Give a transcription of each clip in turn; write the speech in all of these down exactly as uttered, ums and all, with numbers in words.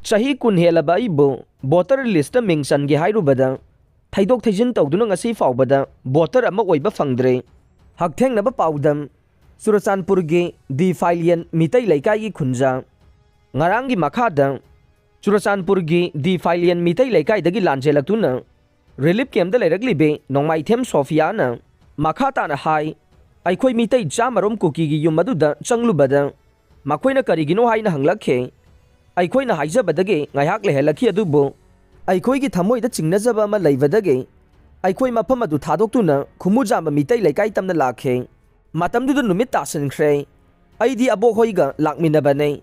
ꯆꯍꯤ ꯀꯨꯟ ꯍꯦꯜꯂꯕ ꯑꯩꯕꯨ ꯚꯣꯇꯔ ꯂꯤꯁꯇ ꯃꯤꯡ ꯆꯟꯒꯦ ꯍꯥꯏꯔꯨꯕꯗ, ꯊꯩꯗꯣꯛ ꯊꯩꯖꯤꯟ ꯇꯧꯗꯨꯅ ꯉꯁꯤ ꯐꯥꯎꯕꯗ ꯚꯣꯇꯔ ꯑꯃ ꯑꯣꯏꯕ ꯐꯪꯗ꯭ꯔꯦ꯫ ꯍꯛꯊꯦꯡꯅꯕ ꯄꯥꯎꯗꯝ: ꯆꯨꯔꯆꯥꯟꯄꯨꯔꯒꯤ ꯗꯤꯐꯥꯏꯂꯤꯌꯟ ꯃꯤꯇꯩ ꯂꯩꯀꯥꯏꯒꯤ ꯈꯨꯟꯖꯥ꯫ ꯉꯔꯥꯡꯒꯤ ꯃꯈꯥꯗ ꯆꯨꯔꯆꯥꯟꯄꯨꯔꯒꯤ ꯗꯤꯐꯥꯏꯂꯤꯌꯟ ꯃꯤꯇꯩ ꯂꯩꯀꯥꯏꯗꯒꯤ ꯂꯥꯟꯖꯦꯜꯂꯛꯇꯨꯅ ꯔꯤꯂꯤꯐ ꯀꯦꯝꯗ ꯂꯩꯔꯛꯂꯤꯕꯤ ꯅꯣꯡꯃꯥꯏꯊꯦꯝ ꯁꯣꯐꯤꯌꯥꯅ ꯃꯈꯥ ꯇꯥꯅ ꯍꯥꯏ, ꯑꯩꯈꯣꯏ ꯃꯤꯇꯩ ꯆꯥꯝꯃꯔꯣꯝ ꯀꯨꯀꯤꯒꯤ ꯌꯨꯝ ꯑꯗꯨꯗ ꯆꯪꯂꯨꯕꯗ ꯃꯈꯣꯏꯅ ꯀꯔꯤꯒꯤꯅꯣ ꯍꯥꯏꯅ ꯍꯪꯂꯛꯈꯤ꯫ ꯑꯩꯈꯣꯏꯅ ꯍꯥꯏꯖꯕꯗꯒꯤ ꯉꯥꯏꯍꯥꯛ ꯂꯩꯍꯜꯂꯛꯈꯤ, ꯑꯗꯨꯕꯨ ꯑꯩꯈꯣꯏꯒꯤ ꯊꯃꯣꯏꯗ ꯆꯤꯡꯅꯖꯕ ꯑꯃ ꯂꯩꯕꯗꯒꯤ ꯑꯩꯈꯣꯏ ꯃꯐꯝ ꯑꯗꯨ ꯊꯥꯗꯣꯛꯇꯨꯅ ꯈꯨꯃꯨꯖꯥꯝꯕ ꯃꯤꯇꯩ ꯂꯩꯀꯥꯏ ꯇꯝꯅ ꯂꯥꯛꯈꯤ꯫ ꯃꯇꯝꯗꯨꯗ ꯅꯨꯃꯤꯠ ꯇꯥꯁꯤꯟꯈ꯭ꯔꯦ꯫ ꯑꯩꯗꯤ ꯑꯕꯣꯛ ꯍꯣꯏꯒ ꯂꯥꯛꯃꯤꯟꯅꯕꯅꯦ꯫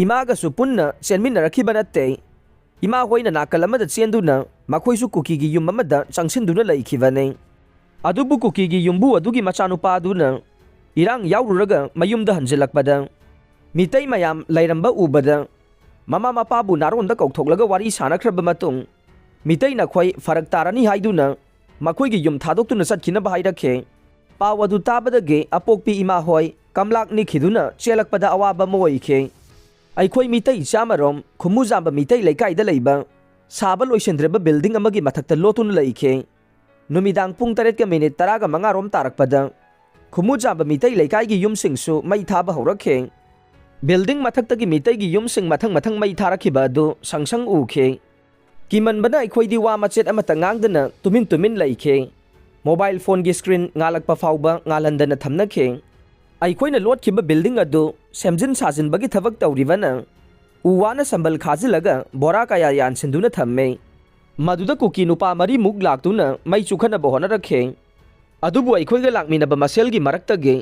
ꯏꯃꯥꯒꯁꯨ ꯄꯨꯟꯅ ꯆꯦꯟꯃꯤꯟꯅꯔꯛꯈꯤꯕ ꯅꯠꯇꯦ꯫ ꯏꯃꯥ ꯍꯣꯏꯅ ꯅꯥꯀꯜ ꯑꯃꯗ ꯆꯦꯟꯗꯨꯅ ꯃꯈꯣꯏꯁꯨ ꯀꯨꯀꯤꯒꯤ ꯌꯨꯝ ꯑꯃꯗ ꯆꯪꯁꯤꯟꯗꯨꯅ ꯂꯩꯈꯤꯕꯅꯤ꯫ ꯑꯗꯨꯕꯨ ꯀꯨꯀꯤꯒꯤ ꯌꯨꯝꯕꯨ ꯑꯗꯨꯒꯤ ꯃꯆꯥꯅꯨꯄꯥ ꯑꯗꯨꯅ ꯏꯔꯥꯡ ꯌꯥꯎꯔꯨꯔꯒ ꯃꯌꯨꯝꯗ ꯍꯟꯖꯤꯜꯂꯛꯄꯗ, ꯃꯤꯇꯩ ꯃꯌꯥꯝ ꯂꯩꯔꯝꯕ ꯎꯕꯗ, ꯃꯃꯥ ꯃꯄꯥꯕꯨ ꯅꯥꯔꯣꯟꯗ ꯀꯧꯊꯣꯛꯂꯒ ꯋꯥꯔꯤ ꯁꯥꯅꯈ꯭ꯔꯕ ꯃꯇꯨꯡ, ꯃꯤꯇꯩ ꯅꯈꯣꯏ ꯐꯔꯛ ꯇꯥꯔꯅꯤ ꯍꯥꯏꯗꯨꯅ ꯃꯈꯣꯏꯒꯤ ꯌꯨꯝ ꯊꯥꯗꯣꯛꯇꯨꯅ ꯆꯠꯈꯤꯅꯕ ꯍꯥꯏꯔꯛꯈꯤ꯫ ꯄꯥꯎ ꯑꯗꯨ ꯇꯥꯕꯗꯒꯤ ꯑꯄꯣꯛꯄꯤ ꯏꯃꯥ ꯍꯣꯏ ꯀꯝꯂꯥꯛ ꯅꯤꯛꯈꯤꯗꯨꯅ ꯆꯦꯜꯂꯛꯄꯗ ꯑꯋꯥꯕ ꯑꯃ ꯑꯣꯏꯈꯤ꯫ ꯑꯩꯈꯣꯏ ꯃꯤꯇꯩ ꯆꯥꯃꯔꯣꯝ ꯈꯨꯃꯨꯖꯥꯝꯕ ꯃꯤꯇꯩ ꯂꯩꯀꯥꯏꯗ ꯂꯩꯕ ꯁꯥꯕ ꯂꯣꯏꯁꯤꯟꯗ꯭ꯔꯕ ꯕꯤꯜꯗꯤꯡ ꯑꯃꯒꯤ ꯃꯊꯛꯇ ꯂꯣꯠꯇꯨꯅ ꯂꯩꯈꯤ꯫ ꯅꯨꯃꯤꯗꯥꯡ ꯄꯨꯡ ꯇꯔꯦꯠꯀ ꯃꯤꯅꯤꯠ ꯇꯔꯥꯒ ꯃꯉꯥꯔꯣꯝ ꯇꯥꯔꯛꯄꯗ ꯈꯨꯃꯨꯖꯥꯝꯕ ꯃꯤꯇꯩ ꯂꯩꯀꯥꯏꯒꯤ ꯌꯨꯝꯁꯤꯡꯁꯨ ꯃꯩ ꯊꯥꯕ ꯍꯧꯔꯛꯈꯤ꯫ ꯕꯤꯜꯗꯤꯡ ꯃꯊꯛꯇꯒꯤ ꯃꯤꯇꯩꯒꯤ ꯌꯨꯝꯁꯤꯡ ꯃꯊꯪ ꯃꯊꯪ ꯃꯩ ꯊꯥꯔꯛꯈꯤꯕ ꯑꯗꯨ ꯁꯪ ꯁꯪ ꯎꯈꯤ꯫ ꯀꯤꯃꯟꯕꯅ ꯑꯩꯈꯣꯏꯗꯤ ꯋꯥ ꯃꯆꯦꯠ ꯑꯃꯠꯇ ꯉꯥꯡꯗꯅ ꯇꯨꯃꯤꯟ ꯇꯨꯃꯤꯟ ꯂꯩꯈꯤ꯫ ꯃꯣꯕꯥꯏꯜ ꯐꯣꯟꯒꯤ ꯁ꯭ꯀ꯭ꯔꯤꯟ ꯉꯥꯜꯂꯛꯄ ꯐꯥꯎꯕ ꯉꯥꯜꯍꯟꯗꯅ ꯊꯝꯅꯈꯤ꯫ ꯑꯩꯈꯣꯏꯅ ꯂꯣꯠꯈꯤꯕ ꯕꯤꯜꯗꯤꯡ ꯑꯗꯨ ꯁꯦꯝꯖꯤꯟ ꯁꯥꯖꯤꯟꯕꯒꯤ ꯊꯕꯛ ꯇꯧꯔꯤꯕꯅ ꯎ ꯋꯥꯅ ꯁꯝꯕꯜ ꯈꯥꯖꯤꯜꯂꯒ ꯕꯣꯔꯥ ꯀꯌꯥ ꯌꯥꯟꯁꯤꯟꯗꯨꯅ ꯊꯝꯃꯦ꯫ ꯃꯗꯨꯗ ꯀꯨꯀꯤ ꯅꯨꯄꯥ ꯃꯔꯤꯃꯨꯛ ꯂꯥꯛꯇꯨꯅ ꯃꯩ ꯆꯨꯈꯠꯅꯕ ꯍꯣꯠꯅꯔꯛꯈꯤ꯫ ꯑꯗꯨꯕꯨ ꯑꯩꯈꯣꯏꯒ ꯂꯥꯛꯃꯤꯟꯅꯕ ꯃꯁꯦꯜꯒꯤ ꯃꯔꯛꯇꯒꯤ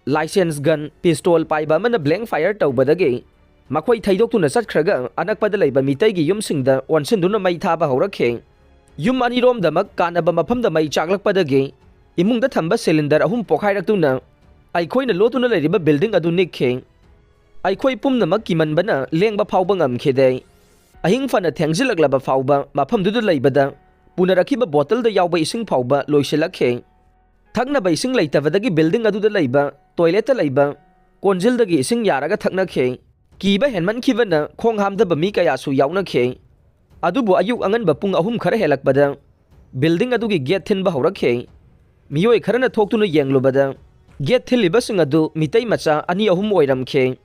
ꯂꯥꯏꯁꯦꯟꯁ ꯒꯟ, ꯄꯤꯁꯇꯣꯜ ꯄꯥꯏꯕ ꯑꯃꯅ ꯕ꯭ꯂꯦꯡ ꯐꯥꯌꯔ ꯇꯧꯕꯗꯒꯤ ꯃꯈꯣꯏ ꯊꯩꯗꯣꯛꯇꯨꯅ ꯆꯠꯈ꯭ꯔꯒ ꯑꯅꯛꯄꯗ ꯂꯩꯕ ꯃꯤꯇꯩꯒꯤ ꯌꯨꯝꯁꯤꯡꯗ ꯑꯣꯟꯁꯤꯟꯗꯨꯅ ꯃꯩ ꯊꯥꯕ ꯍꯧꯔꯛꯈꯤ꯫ ꯌꯨꯝ ꯑꯅꯤꯔꯣꯝꯗꯃꯛ ꯀꯥꯟꯅꯕ ꯃꯐꯝꯗ ꯃꯩ ꯆꯥꯛꯂꯛꯄꯗꯒꯤ ꯏꯃꯨꯡꯗ ꯊꯝꯕ ꯁꯤꯂꯤꯟꯗꯔ ꯑꯍꯨꯝ ꯄꯣꯈꯥꯏꯔꯛꯇꯨꯅ ꯑꯩꯈꯣꯏꯅ ꯂꯣꯠꯇꯨꯅ ꯂꯩꯔꯤꯕ ꯕꯤꯜꯗꯤꯡ ꯑꯗꯨ ꯅꯤꯛꯈꯤ꯫ ꯑꯩꯈꯣꯏ ꯄꯨꯝꯅꯃꯛ ꯀꯤꯃꯟꯕꯅ ꯂꯦꯡꯕ ꯐꯥꯎꯕ ꯉꯝꯈꯤꯗꯦ꯫ ꯑꯍꯤꯡ ꯐꯅ ꯊꯦꯡꯖꯤꯜꯂꯛꯂꯕ ꯐꯥꯎꯕ ꯃꯐꯝꯗꯨꯗ ꯂꯩꯕꯗ ꯄꯨꯅꯔꯛꯈꯤꯕ ꯕꯣꯇꯜꯗ ꯌꯥꯎꯕ ꯏꯁꯤꯡ ꯐꯥꯎꯕ ꯂꯣꯏꯁꯤꯜꯂꯛꯈꯤ꯫ ꯊꯛꯅꯕ ꯏꯁꯤꯡ ꯂꯩꯇꯕꯗꯒꯤ ꯕꯤꯜꯗꯤꯡ ꯑꯗꯨꯗ ꯂꯩꯕ ꯇꯣꯏꯂꯦꯠꯇ ꯂꯩꯕ ꯀꯣꯟꯖꯤꯜꯗꯒꯤ ꯏꯁꯤꯡ ꯌꯥꯔꯒ ꯊꯛꯅꯈꯤ꯫ ꯀꯤꯕ ꯍꯦꯟꯃꯟꯈꯤꯕꯅ ꯈꯣꯡ ꯍꯥꯝꯗꯕ ꯃꯤ ꯀꯌꯥꯁꯨ ꯌꯥꯎꯅꯈꯤ꯫ ꯑꯗꯨꯕꯨ ꯑꯌꯨꯛ ꯑꯉꯟꯕ ꯄꯨꯡ ꯑꯍꯨꯝ ꯈꯔ ꯍꯦꯜꯂꯛꯄꯗ building ꯑꯗꯨꯒꯤ gate ꯊꯤꯟꯕ ꯍꯧꯔꯛꯈꯤ꯫ ꯃꯤꯑꯣꯏ ꯈꯔꯅ ꯊꯣꯛꯇꯨꯅ ꯌꯦꯡꯂꯨꯕꯗ gate ꯊꯤꯜꯂꯤꯕꯁꯤꯡ ꯑꯗꯨ ꯃꯤꯇꯩ ꯃꯆꯥ ꯑꯅꯤ ꯑꯍꯨꯝ ꯑꯣꯏꯔꯝꯈꯤ꯫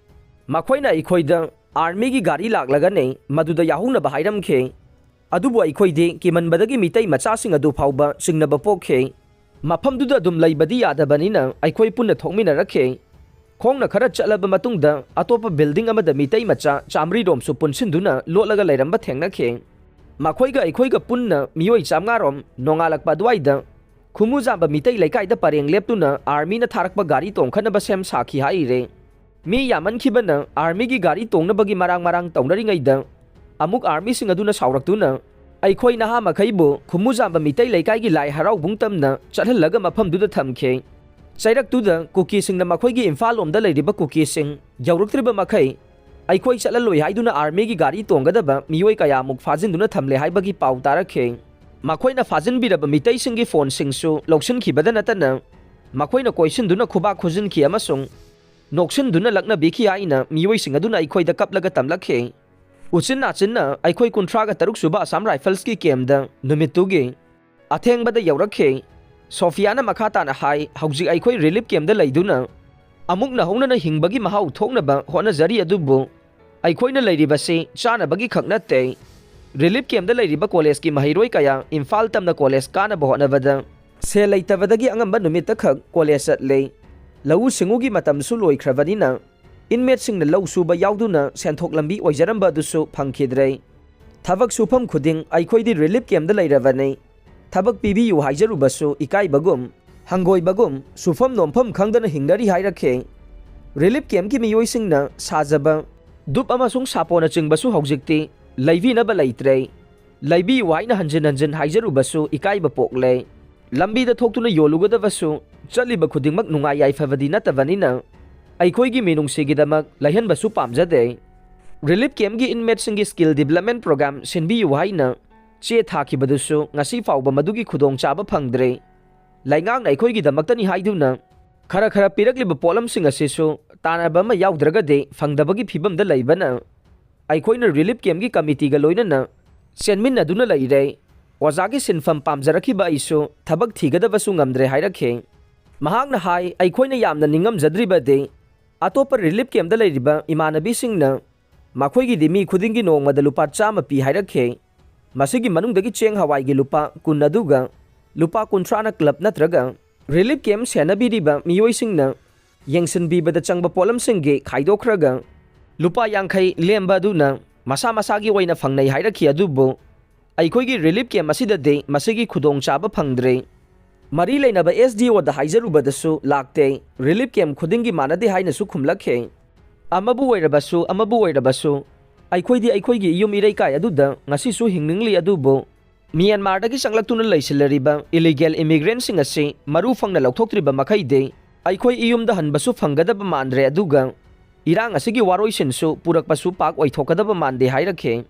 ꯃꯈꯣꯏꯅ ꯑꯩꯈꯣꯏꯗ armyꯒꯤ ꯒꯥꯔꯤ ꯂꯥꯛꯂꯒꯅꯤ, ꯃꯗꯨꯗ ꯌꯥꯍꯧꯅꯕ ꯍꯥꯏꯔꯝꯈꯤ꯫ ꯑꯗꯨꯕꯨ ꯑꯩꯈꯣꯏꯗꯤ ꯀꯤꯃꯟꯕꯗꯒꯤ ꯃꯤꯇꯩ ꯃꯆꯥꯁꯤꯡ ꯑꯗꯨ ꯐꯥꯎꯕ ꯆꯤꯡꯅꯕ ꯄꯣꯛꯈꯤ꯫ ꯃꯐꯝꯗꯨꯗ ꯑꯗꯨꯝ ꯂꯩꯕꯗꯤ ꯌꯥꯗꯕꯅꯤꯅ ꯑꯩꯈꯣꯏ ꯄꯨꯟꯅ ꯊꯣꯛꯃꯤꯟꯅꯔꯛꯈꯤ꯫ ꯈꯣꯡꯅ ꯈꯔ ꯆꯠꯂꯕ ꯃꯇꯨꯡꯗ ꯑꯇꯣꯞꯄ building ꯑꯃꯗ ꯃꯤꯇꯩ ꯃꯆꯥ ꯆꯥꯃꯔꯤ ꯔꯣꯝꯁꯨ ꯄꯨꯟꯁꯤꯟꯗꯨꯅ ꯂꯣꯠꯂꯒ ꯂꯩꯔꯝꯕ ꯊꯦꯡꯅꯈꯤ꯫ ꯃꯈꯣꯏꯒ ꯑꯩꯈꯣꯏꯒ ꯄꯨꯟꯅ ꯃꯤꯑꯣꯏ ꯆꯥꯃꯉꯥ ꯔꯣꯝ ꯅꯣꯡꯉꯥꯜꯂꯛꯄ ꯑꯗꯨꯋꯥꯏꯗ ꯈꯨꯃꯨꯖꯥꯝꯕ ꯃꯤꯇꯩ ꯂꯩꯀꯥꯏꯗ ꯄꯔꯦꯡ ꯂꯦꯞꯇꯨꯅ armyꯅ ꯊꯥꯔꯛꯄ ꯒꯥꯔꯤ ꯇꯣꯡꯈꯠꯅꯕ ꯁꯦꯝ ꯁꯥꯈꯤ ꯍꯥꯏꯔꯦ꯫ ꯃꯤ ꯌꯥꯝꯃꯟꯈꯤꯕꯅ armyꯒꯤ ꯒꯥꯔꯤ ꯇꯣꯡꯅꯕꯒꯤ ꯃꯔꯥꯡ ꯃꯔꯥꯡ ꯇꯧꯅꯔꯤꯉꯩꯗ ꯑꯃꯨꯛ armyꯁꯤꯡ ꯑꯗꯨꯅ ꯁꯥꯎꯔꯛꯇꯨꯅ ꯑꯩꯈꯣꯏ ꯅꯍꯥ ꯃꯈꯩꯕꯨ ꯈꯨꯃꯨꯖꯥꯝꯕ ꯃꯤꯇꯩ ꯂꯩꯀꯥꯏꯒꯤ ꯂꯥꯏ ꯍꯔꯥꯎꯕꯨꯡ ꯇꯝꯅ ꯆꯠꯍꯜꯂꯒ ꯃꯐꯝꯗꯨꯗ ꯊꯝꯈꯤ꯫ ꯆꯩꯔꯛꯇꯨꯗ ꯀꯨꯀꯤꯁꯤꯡꯅ ꯃꯈꯣꯏꯒꯤ ꯏꯝꯐꯥꯜ ꯂꯣꯝꯗ ꯂꯩꯔꯤꯕ ꯀꯨꯀꯤꯁꯤꯡ ꯌꯧꯔꯛꯇ꯭ꯔꯤꯕ ꯃꯈꯩ ꯑꯩꯈꯣꯏ ꯆꯠꯂꯂꯣꯏ ꯍꯥꯏꯗꯨꯅ armyꯒꯤ ꯒꯥꯔꯤ ꯇꯣꯡꯒꯗꯕ ꯃꯤꯑꯣꯏ ꯀꯌꯥꯃꯨꯛ ꯐꯥꯖꯤꯟꯗꯨꯅ ꯊꯝꯂꯦ ꯍꯥꯏꯕꯒꯤ ꯄꯥꯎ ꯇꯥꯔꯛꯈꯤ꯫ ꯃꯈꯣꯏꯅ ꯐꯥꯖꯤꯟꯕꯤꯔꯕ ꯃꯤꯇꯩꯁꯤꯡꯒꯤ phoneꯁꯤꯡꯁꯨ ꯂꯧꯁꯤꯟꯈꯤꯕꯗ ꯅꯠꯇꯅ ꯃꯈꯣꯏꯅ ꯀꯣꯏꯁꯤꯟꯗꯨꯅ ꯈꯨꯕꯥꯛ ꯈꯨꯖꯤꯟꯈꯤ ꯑꯃꯁꯨꯡ ꯅꯣꯛꯁꯤꯟꯗꯨꯅ ꯂꯛꯅꯕꯤꯈꯤ ꯍꯥꯏꯅ ꯃꯤꯑꯣꯏꯁꯤꯡ ꯑꯗꯨꯅ ꯑꯩꯈꯣꯏꯗ ꯀꯞꯂꯒ ꯇꯝꯂꯛꯈꯤ꯫ ꯎꯆꯤꯟ ꯅꯥꯆꯤꯟꯅ ꯑꯩꯈꯣꯏ ꯀꯨꯟꯊ꯭ꯔꯥꯒ ꯇꯔꯨꯛ ꯁꯨꯕ Assam Riflesꯀꯤ campꯇ ꯅꯨꯃꯤꯠꯇꯨꯒꯤ ꯑꯊꯦꯡꯕꯗ ꯌꯧꯔꯛꯈꯤ꯫ ꯁꯣꯐꯤꯌꯥꯅ ꯃꯈꯥ ꯇꯥꯅ ꯍꯥꯏ, "ꯍꯧꯖꯤꯛ ꯑꯩꯈꯣꯏ relief campꯇ ꯂꯩꯗꯨꯅ ꯑꯃꯨꯛ ꯅꯧꯍꯧꯅꯅ ꯍꯤꯡꯕꯒꯤ ꯃꯍꯥꯎ ꯊꯣꯛꯅꯕ ꯍꯣꯠꯅꯖꯔꯤ, ꯑꯗꯨꯕꯨ ꯑꯩꯈꯣꯏꯅ ꯂꯩꯔꯤꯕꯁꯤ ꯆꯥꯅꯕꯒꯤ ꯈꯛ ꯅꯠꯇꯦ꯫ Relief campꯇ ꯂꯩꯔꯤꯕ collegeꯀꯤ ꯃꯍꯩꯔꯣꯏ ꯀꯌꯥ ꯏꯝꯐꯥꯜ ꯇꯝꯅ college ꯀꯥꯅꯕ ꯍꯣꯠꯅꯕꯗ ꯁꯦꯜ ꯂꯩꯇꯕꯗꯒꯤ ꯑꯉꯝꯕ ꯅꯨꯃꯤꯠꯇ ꯈꯛ college ꯆꯠꯂꯦ꯫ ꯂꯧꯎ ꯁꯤꯡꯎꯒꯤ ꯃꯇꯝꯁꯨ ꯂꯣꯏꯈ꯭ꯔꯕꯅꯤꯅ inmateꯁꯤꯡꯅ ꯂꯧ ꯁꯨꯕ ꯌꯥꯎꯗꯨꯅ ꯁꯦꯟꯊꯣꯛ ꯂꯝꯕꯤ ꯑꯣꯏꯖꯔꯝꯕ ꯑꯗꯨꯁꯨ ꯐꯪꯈꯤꯗ꯭ꯔꯦ꯫ ꯊꯕꯛ ꯁꯨꯐꯝ ꯈꯨꯗꯤꯡ ꯑꯩꯈꯣꯏꯗꯤ relief campꯇ ꯂꯩꯔꯕꯅꯤ꯫ ꯊꯕꯛ ꯄꯤꯕꯤꯌꯨ ꯍꯥꯏꯖꯔꯨꯕꯁꯨ ꯏꯀꯥꯏꯕꯒꯨꯝ, ꯍꯪꯒꯣꯏꯕꯒꯨꯝ, ꯁꯨꯐꯝ ꯅꯣꯝꯐꯝ ꯈꯪꯗꯅ ꯍꯤꯡꯅꯔꯤ" ꯍꯥꯏꯔꯛꯈꯤ꯫ Relief campꯀꯤ ꯃꯤꯑꯣꯏꯁꯤꯡꯅ ꯁꯥꯖꯕ ꯗꯨꯞ ꯑꯃꯁꯨꯡ ꯁꯥꯄꯣꯟꯅꯆꯤꯡꯕꯁꯨ ꯍꯧꯖꯤꯛꯇꯤ ꯂꯩꯕꯤꯅꯕ ꯂꯩꯇ꯭ꯔꯦ꯫ ꯂꯩꯕꯤꯌꯨ ꯍꯥꯏꯅ ꯍꯟꯖꯤꯟ ꯍꯟꯖꯤꯟ ꯍꯥꯏꯖꯔꯨꯕꯁꯨ ꯏꯀꯥꯏꯕ ꯄꯣꯛꯂꯦ꯫ ꯂꯝꯕꯤꯗ ꯊꯣꯛꯇꯨꯅ ꯌꯣꯜꯂꯨꯒꯗꯕꯁꯨ ꯆꯠꯂꯤꯕ ꯈꯨꯗꯤꯡꯃꯛ ꯅꯨꯡꯉꯥꯏ ꯌꯥꯏꯐꯕꯗꯤ ꯅꯠꯇꯕꯅꯤꯅ ꯑꯩꯈꯣꯏꯒꯤ ꯃꯤꯅꯨꯡꯁꯤꯒꯤꯗꯃꯛ ꯂꯩꯍꯟꯕꯁꯨ ꯄꯥꯝꯖꯗꯦ꯫ Relief campꯀꯤ inmateꯁꯤꯡꯒꯤ skill development program ꯁꯤꯟꯕꯤꯌꯨ ꯍꯥꯏꯅ ꯆꯦ ꯊꯥꯈꯤꯕꯗꯨꯁꯨ ꯉꯁꯤ ꯐꯥꯎꯕ ꯃꯗꯨꯒꯤ ꯈꯨꯗꯣꯡꯆꯥꯕ ꯐꯪꯗ꯭ꯔꯦ꯫ ꯂꯩꯉꯥꯛꯅ ꯑꯩꯈꯣꯏꯒꯤꯗꯃꯛꯇꯅꯤ ꯍꯥꯏꯗꯨꯅ ꯈꯔ ꯈꯔ ꯄꯤꯔꯛꯂꯤꯕ ꯄꯣꯠꯂꯝꯁꯤꯡ ꯑꯁꯤꯁꯨ ꯇꯥꯟꯅꯕ ꯑꯃ ꯌꯥꯎꯗ꯭ꯔꯒꯗꯤ ꯐꯪꯗꯕꯒꯤ ꯐꯤꯕꯝꯗ ꯂꯩꯕꯅ ꯑꯩꯈꯣꯏꯅ ꯔꯤꯂꯤꯐ ꯀꯦꯝꯞꯀꯤ ꯀꯃꯤꯇꯤꯒ ꯂꯣꯏꯅꯅ ꯆꯦꯟꯃꯤꯟꯅꯗꯨꯅ ꯂꯩꯔꯦ꯫ ꯑꯣꯖꯥꯒꯤ ꯁꯤꯟꯐꯝ ꯄꯥꯝꯖꯔꯛꯈꯤꯕ ꯑꯩꯁꯨ ꯊꯕꯛ ꯊꯤꯒꯗꯕꯁꯨ ꯉꯝꯗ꯭ꯔꯦ ꯍꯥꯏꯔꯛꯈꯤ꯫ ꯃꯍꯥꯛꯅ ꯍꯥꯏ, ꯑꯩꯈꯣꯏꯅ ꯌꯥꯝꯅ ꯅꯤꯡꯉꯝꯖꯗ꯭ꯔꯤꯕꯗꯤ ꯑꯇꯣꯞꯄ ꯔꯤꯂꯤꯐ ꯀꯦꯝꯞꯇ ꯂꯩꯔꯤꯕ ꯏꯃꯥꯟꯅꯕꯤꯁꯤꯡꯅ ꯃꯈꯣꯏꯒꯤꯗꯤ ꯃꯤ ꯈꯨꯗꯤꯡꯒꯤ ꯅꯣꯡꯃꯗ ꯂꯨꯄꯥ ꯆꯥꯝꯃ ꯄꯤ ꯍꯥꯏꯔꯛꯈꯤ꯫ ꯃꯁꯤꯒꯤ ꯃꯅꯨꯡꯗꯒꯤ ꯆꯦꯡ ꯍꯋꯥꯏꯒꯤ ꯂꯨꯄꯥ ꯀꯨꯟ ꯑꯗꯨꯒ ꯂꯨꯄꯥ ꯀꯨꯟꯊ꯭ꯔꯥꯅ ꯀ꯭ꯂꯕ ꯅꯠꯇ꯭ꯔꯒ ꯔꯤꯂꯤꯐ ꯀꯦꯝꯞ ꯁꯦꯟꯅꯕꯤꯔꯤꯕ ꯃꯤꯑꯣꯏꯁꯤꯡꯅ ꯌꯦꯡꯁꯤꯟꯕꯤꯕꯗ ꯆꯪꯕ ꯄꯣꯠꯂꯝꯁꯤꯡꯒꯤ ꯈꯥꯏꯗꯣꯛꯈ꯭ꯔꯒ ꯂꯨꯄꯥ ꯌꯥꯡꯈꯩ ꯂꯦꯝꯕ ꯑꯗꯨꯅ ꯃꯁꯥ ꯃꯁꯥꯒꯤ ꯑꯣꯏꯅ ꯐꯪꯅꯩ ꯍꯥꯏꯔꯛꯈꯤ꯫ ꯑꯗꯨꯕꯨ ꯑꯩꯈꯣꯏꯒꯤ ꯔꯤꯂꯤꯐ ꯀꯦꯝꯞ ꯑꯁꯤꯗꯗꯤ ꯃꯁꯤꯒꯤ ꯈꯨꯗꯣꯡꯆꯥꯕ ꯐꯪꯗ꯭ꯔꯦ꯫ ꯃꯔꯤ ꯂꯩꯅꯕ ꯑꯦꯁ ꯗꯤ ꯑꯣꯗ ꯍꯥꯏꯖꯔꯨꯕꯗꯁꯨ ꯂꯥꯛꯇꯦ꯫ ꯔꯤꯂꯤꯐ ꯀꯦꯝꯞ ꯈꯨꯗꯤꯡꯒꯤ ꯃꯥꯟꯅꯗꯦ ꯍꯥꯏꯅꯁꯨ ꯈꯨꯝꯂꯛꯈꯤ꯫ ꯑꯃꯕꯨ ꯑꯣꯏꯔꯕꯁꯨ, ꯑꯃꯕꯨ ꯑꯣꯏꯔꯕꯁꯨ, ꯑꯩꯈꯣꯏꯗꯤ ꯑꯩꯈꯣꯏꯒꯤ ꯏꯌꯨꯝ ꯏꯔꯩꯀꯥꯏ ꯑꯗꯨꯗ ꯉꯁꯤꯁꯨ ꯍꯤꯡꯅꯤꯡꯂꯤ, ꯑꯗꯨꯕꯨ ꯃ꯭ꯌꯥꯟꯃꯥꯔꯗꯒꯤ ꯆꯪꯂꯛꯇꯨꯅ ꯂꯩꯁꯤꯜꯂꯔꯤꯕ ꯏꯂꯤꯒꯦꯜ ꯏꯃꯤꯒ꯭ꯔꯦꯟꯠꯁꯤꯡ ꯑꯁꯤ ꯃꯔꯨ ꯐꯪꯅ ꯂꯧꯊꯣꯛꯇ꯭ꯔꯤꯕ ꯃꯈꯩꯗꯤ ꯑꯩꯈꯣꯏ ꯏꯌꯨꯝꯗ ꯍꯟꯕꯁꯨ ꯐꯪꯒꯗꯕ ꯃꯥꯟꯗ꯭ꯔꯦ, ꯑꯗꯨꯒ ꯏꯔꯥꯡ ꯑꯁꯤꯒꯤ ꯋꯥꯔꯣꯏꯁꯤꯟꯁꯨ ꯄꯨꯔꯛꯄꯁꯨ ꯄꯥꯛ ꯑꯣꯏꯊꯣꯛꯀꯗꯕ ꯃꯥꯟꯗꯦ ꯍꯥꯏꯔꯛꯈꯤ꯫